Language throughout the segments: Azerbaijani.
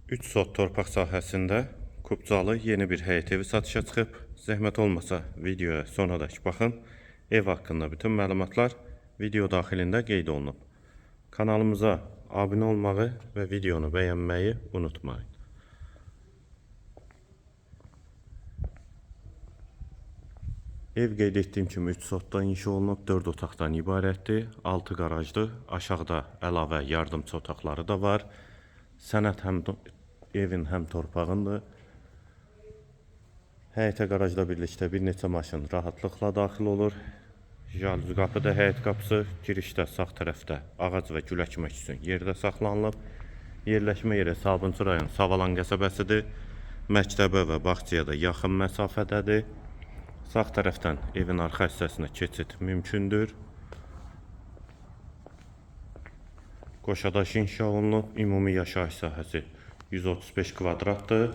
3 sot torpaq sahəsində Kubcalı yeni bir həyət evi satışa çıxıb. Zəhmət olmasa videoya sonadək baxın. Ev haqqında bütün məlumatlar video daxilində qeyd olunub. Kanalımıza abunə olmağı və videonu bəyənməyi unutmayın. Ev qeyd etdiyim kimi 3 sotdan inşa olunub, 4 otaqdan ibarətdir, 6 qarajdır. Aşağıda əlavə yardımçı otaqları da var. Sənəd həm evin, həm torpağındır. Həyətə qarajla birlikdə bir neçə maşın rahatlıqla daxil olur. Jalüz qapıda həyət qapısı, girişdə sağ tərəfdə ağac və gül əkmək üçün yerdə saxlanılıb. Yerləşmə yeri Sabunçu rayon Savalan qəsəbəsidir. Məktəbə və bağçaya da yaxın məsafədədir. Sağ tərəfdən evin arxa hissəsinə keçid mümkündür. Qoşadaş inşa olunub. Ümumi yaşayış sahəsi 135 kvadratdır.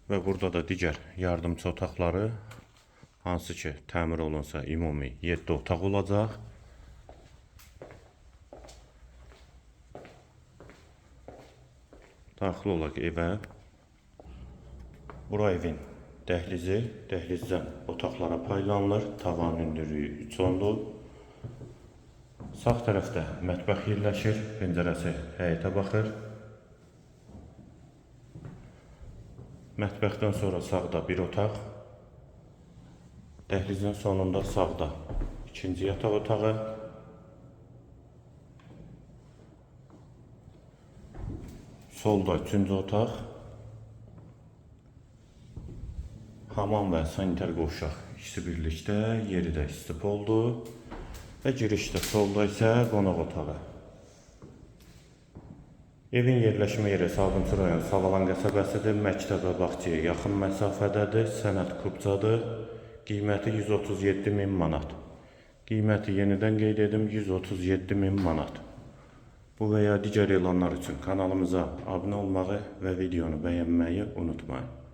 Və burada da digər yardımçı otaqları, hansı ki təmir olunsa ümumi 7 otaq olacaq. Daxil olaq evə. Bura evin dəhlizi, dəhlizdən otaqlara paylanılır. Tavan hündürlüyü 3,10-dur. Sağ tərəfdə mətbəx yerləşir, pəncərəsi həyətə baxır. Mətbəxdən sonra sağda bir otaq. Dəhlizin sonunda sağda ikinci yataq otağı. Solda üçüncü otaq. Hamam və sanitar qovşaq ikisi birlikdə, yeri də istipoldur. Və girişdə solda isə qonaq otağı. Evin yerləşmə yeri Sabunçu rayon Savalan qəsəbəsidir. Məktəbə, bağçaya yaxın məsafədədir. Sənəd kubcadır. Qiyməti 137 min manat. Qiyməti yenidən qeyd edim 137 min manat. Bu və ya digər elanlar üçün kanalımıza abunə olmağı və videonu bəyənməyi unutmayın.